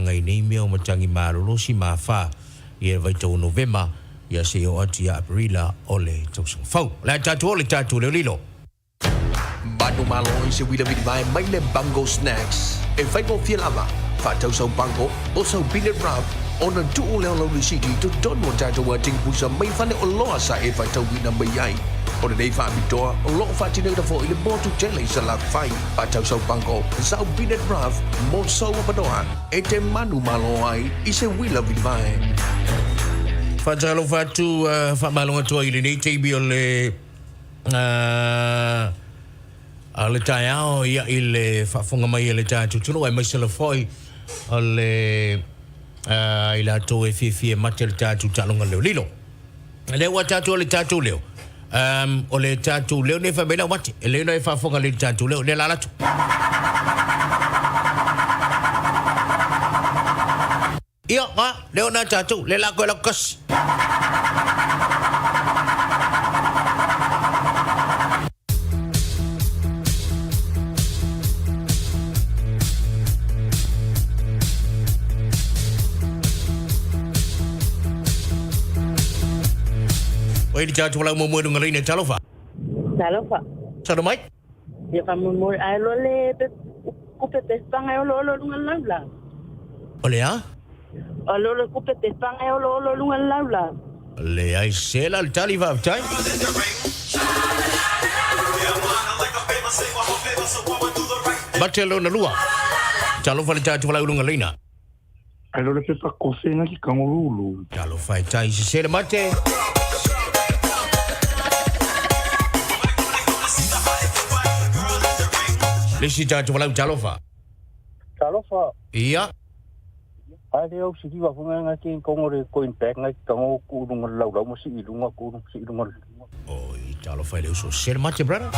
tulaga i nei mea o matagi malolosi ma afa i le vaitau o Novema ia seia oo atu ia Aperila o le tausaga fou. O le a tatou oo le tatou leolilo. Manumalo i se uila vilivae mai le Bungo Snacks. E faigofie lava, faatau sau bango po sau peanut rub ona tuu lea o lau lisiti i totonu o tatou ating pusa mai fale oloa sa e faatauina mai ai. O lenei faapitoa o lo o faatinoina foi le motu tele i Salafai. Faatau sau bango, sau peanut rub mo sou avanoa e te manumalo ai i se uila vilivae. Faatalofa atu, faamalo atu ai i lenei taimi o le A le taeao ia i le faafofoga mai a le tatou atunuu aemaise lava foi o le i latou e fiafia e mate le tatou taaloga leo lilo. Lea ua tatou le tatou leo. O le tatou leo nei fai mai lau mate. E lei ona e faafofoga lelei i le tatou leo. Lea la alu atu. Ia, a, lea ona tatou, lea la koe lau kasi. Oi le tatou lau muamua i luga leina, talofa. Talofa. Salo mai. Ia faamoemoe ae loa le kupe pepaga e oloolo i luga o le laulau. O le a? O le le kupe pepaga e oloolo i luga o le laulau. Leai se la le tali faafetai. Mate lona lua. Talofa le tatou lau luga leina. Ai lo le pepa kofe nga ki kangolulu. Talofa e tai se le mate. Le isi tatou lau talofa. Talofa. Ia. Ai le au sili wa funga nga ki kongo le coin pack nga ki kango ku lunga lau lau mo si ilunga ku si ilunga. Oi, talofa e le uso se le mate, brother.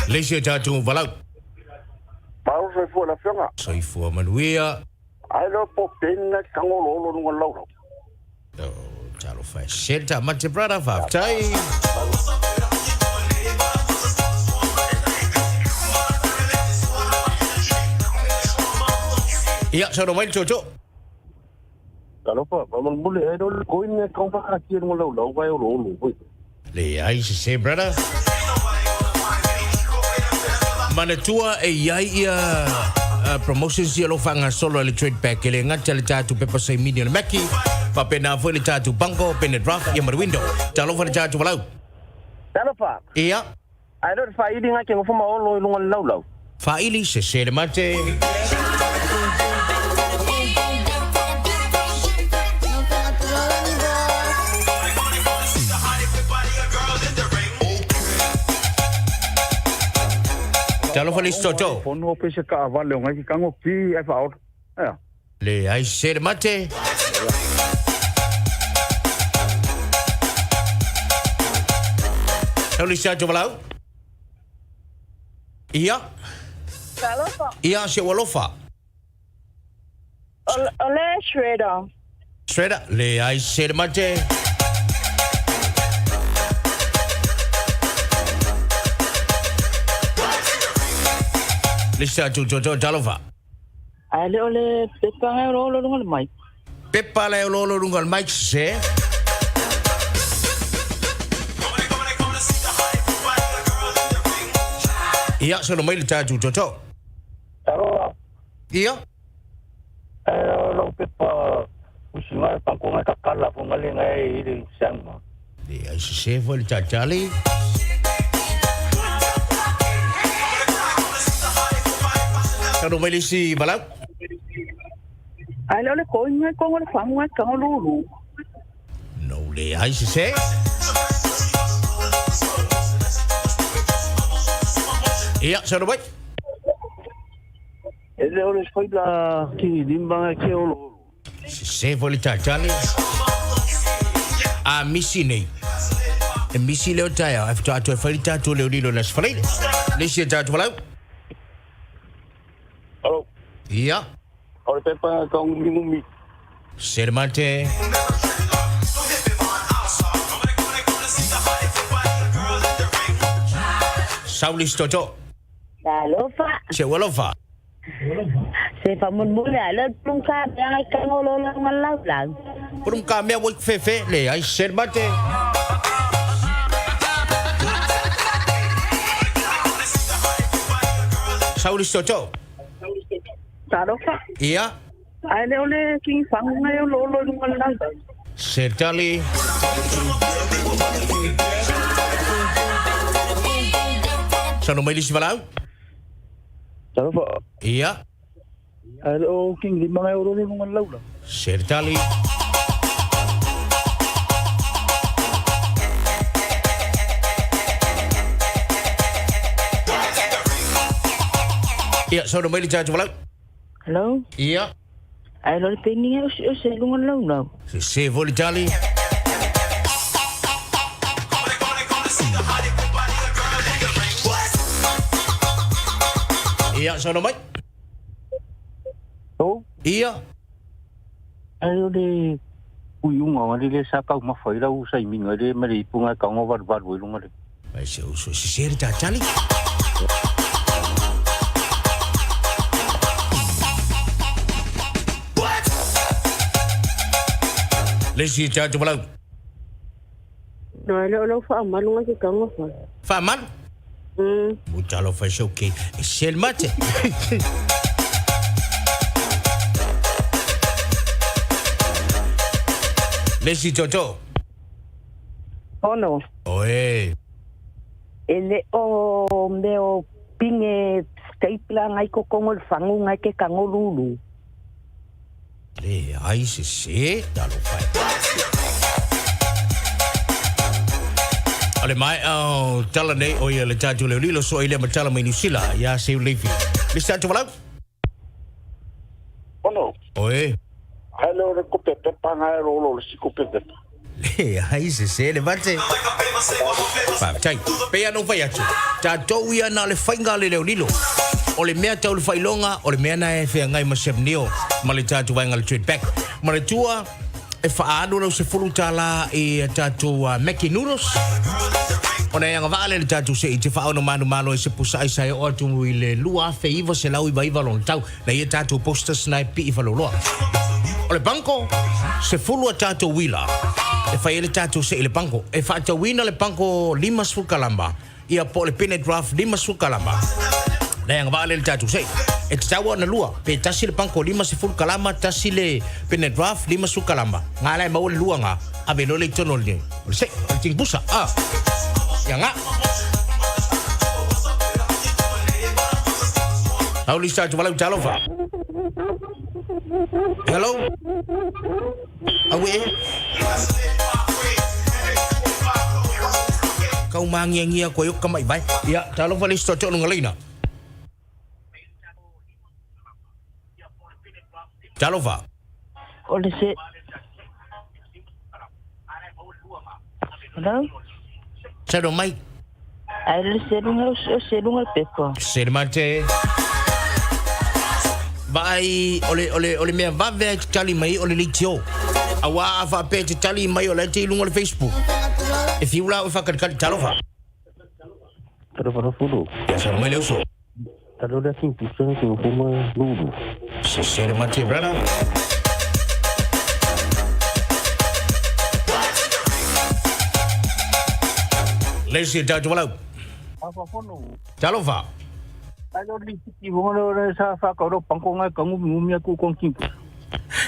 Le isi o tatou valau. Malo soifua le afioga. Soifua manuia. Ai le po pen nga ki kango lolo lunga lau lau. Oh, talofa e se le mate, brother, faafetai. Ia, saunoa mai le toto. Talofa, faamolemole ai lo le coin nga kau whakatia lunga lau lau vai olo olo. Hoi. Leai se se, brother. Manatua e iai ia promotions ia lo whangasolo le trade pack e le ngata le tatou pepa saimini o le Mackie faapena foi le tatou banko pene draft ia ma le window. Talofa le tatou valau. Talofa. Ia. Ai lo le faili nga ke ngofo maolo i lunga le laulau. Faili se se le mate. Talofa le isi toto. Fono o pese ka avale o ngai ki kango ki ai whaoro. Ea. Leai se le mate. Tau le isi atu valau. Ia. Talofa. Ia se alofa. O le shredder. Shredder. Leai se le mate. Le isi atu toto talofa. Ae le o le pepa ngai o lo lunga le mic. Pepa le o lo lunga le mic se. Ia, solo mai le tatou toto. Talofa. Ia. Ai lo pepa usi ngai panko ngai kakala fo ngai ngai i le sanga. Leai se se foi le tatali. Talo mai le isi valau. Ae le o le coin ngai kongo le fangu ngai kango lulu. No leai se se. Ia, solo mai. E le o le faila ki limba ngai ke olo. Se se foi le tatali. A misi nei. E misi leo taeao, ae faatoa atu e fai le tatou leo lilo i le Aso Faraile. Le isi o tatou valau. Alo. Ia. O le pepa ngai ka ngumi ngumi. Se le mate. Sauli Stoto. Talofa. Se ualofa. Se faamolemole ae le o le pulunga ka mea ngai kaga oloolo i luga o le laulau. Pulunga ka mea ua i fefe le ai se le mate. Sauli Stoto. Talofa. Ia. Ae le o le kingi fagu ngai oloolo i luga o le laulau. Se tali. Saunoa mai le isi valaau. Talofa. Ia. Ae le o kingi lima ngai oloolo i luga o le laulau. Se tali. Ia, saunoa mai le tatou valaau. Hello. Ia. Ae loa le penny e oseose i luga o le laulau. Sese foi le tali. Ia, saunoa mai. Hello. Ia. Ae o le uiuga o le sa taumafa i lau saimiga le ma le ipuga e tago valuvalu ai luga le. Ai se uso sese le tatali. Le isi tatou valaau. No, e le o lau faamalu ngai ke tago fa. Faamalu? Mm. Mo talofa e se okay. E se le mate. Le isi toto. Ono. Oe. E le o mea o pinge stapler ngai kokongo le fangu ngai ke kango lulu. Le ai se se talofa e. O le maea o tala nei o ia le tatou leolilo soa i lea matala mai Niu Sila ia Seu Leifi. Le isi tatou valaau. Ono. Oe. Ae le o le kope pepa ngai oloolo le si kope pepa. Leai sese le vate. Faafetai. Pei lava ona ou fai atu, tatou ia na o le faiga a le leolilo. O le mea tau le faailoga, o le mea na e feagai ma Seveneo ma le tatou vaega o le Trade Back. Manatua, e faaalu lau $10 i a tatou Mackie Noodles, ona e agavaa lea i le tatou se'i te faaonomanumalo ai se pusa aisa e oo atu i le 2999 lona tau. Na ia tatou posters na e pii faleoloa. O le banko, 10 a tatou uila e fai ai le tatou se'i i le banko. E faatauina le banko 50 kalama, ia po o le pene draft 50 kalama. Na e agavaa lea i le tatou se'i. E tatau ona lua, pe tasi le banko 50 kalama, tasi le pene draft 50 kalama. Nga la e maua le lua nga, ave loa lea i totonu o le se'i, o le tingipusa. Ah, ia nga. Au lisa atu walau talofa. Hello. Aue e. Kau maangiangia koe o ka mai vai. Ia, talofa le isi toatoa lunga leina. Talofa. O le se. Hello. Saunoa mai. Ae le seluga o seluga le pepa. Se le mate. Vaai, o le, o le, o le mea vave lava e te tali mai o le leitio. Aua a faapea e te tali mai o la e te i luga o le Facebook. E fiu la oe faakalikali. Talofa. Talofa la fulu. Ia saunoa mai le uso. Talofa le king pusa ke huma lulu. Se se le mate, brother. Le isi tatou valaau. Talofa.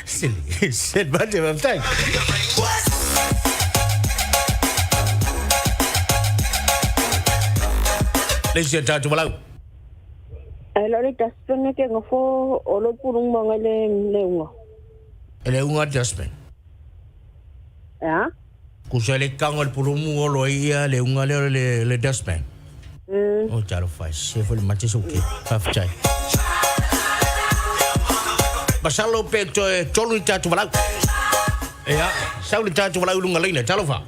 Sili, sili mate faafetai. Le isi tatou valaau. Ae la o le dustbin ke ngofo o lo pulung manga le le unga. E le unga dustbin. Ea? Kusa le kanga le pulumu o lo ia le unga le le le dustbin. Mm. O talofa e se foi le mate se okay. Faafetai. Masalo pe toe tolu ni tatou valaau. Ea, sau le tatou valaau i luga leina. Talofa.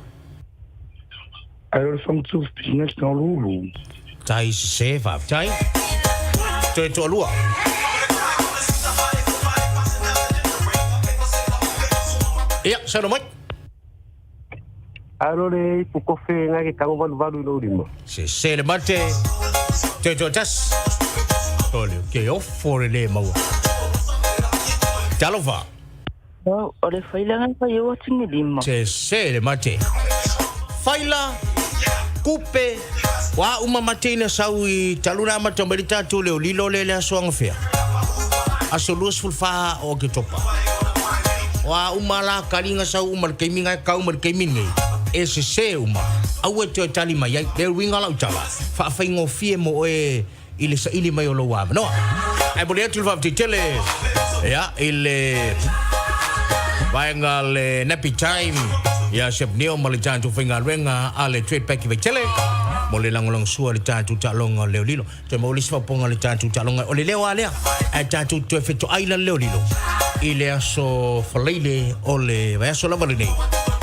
Ai o le whangtu whina ki ngā lulu. Tai sese, faafetai. Toe toalua. Ia, saunoa mai. Ai o le ipu kofe ngai ke tango valuvalu i lou lima. Sese le mate. Toe toatasi. Ole, ke ofo le le maua. Talofa. O le faila ngai fai o tingilima. Se se le mate. Faila, kupe, wa uma mate ina sau i taluna amata mai le tatou leo lilo le le aso agafea. Aso 24 o Oketopa. Wa uma la kaliga sau uma le taimi ngai kau ma le taimi nei. E sese uma. Aua e toe tali mai ai. Le uiga lau tala. Faafaigofie mo oe i le saili mai o lou avanoa. Ae momoli atu le faafetai tele ia i le vaega le Nappy Time ia Chef Neil ma le tatou faigaluega a le Trade Pack i Vaitele mo le lagolagosua i le tatou taaloga o le leolilo. Toe maua le isi faaupuga o le tatou taaloga o le leo lava lea ae tatou toe fetoai la le leolilo i le aso Faraile o le vaiaso lava lenei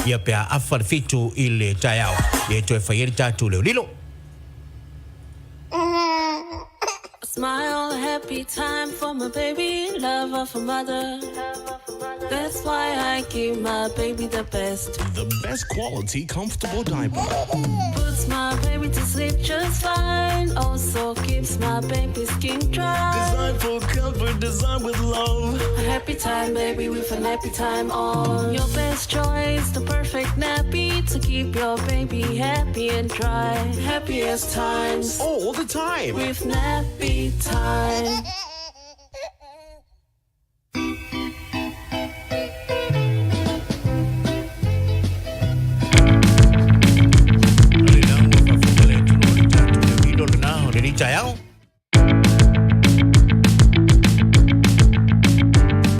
ia pe a afa le 7 i le taeao ia e toe fai ai le tatou leolilo. Smile, happy time for my baby, love of a mother. That's why I give my baby the best. The best quality comfortable diaper. Puts my baby to sleep just fine. Also keeps my baby skin dry. Designed for comfort, designed with love. A happy time, baby, with a nappy time on. Your best choice, the perfect nappy to keep your baby happy and dry. Happiest times. All the time. With nappy time. O lena ua faafofoga le atunuu i le tatou leolilo lena o lenei taeao.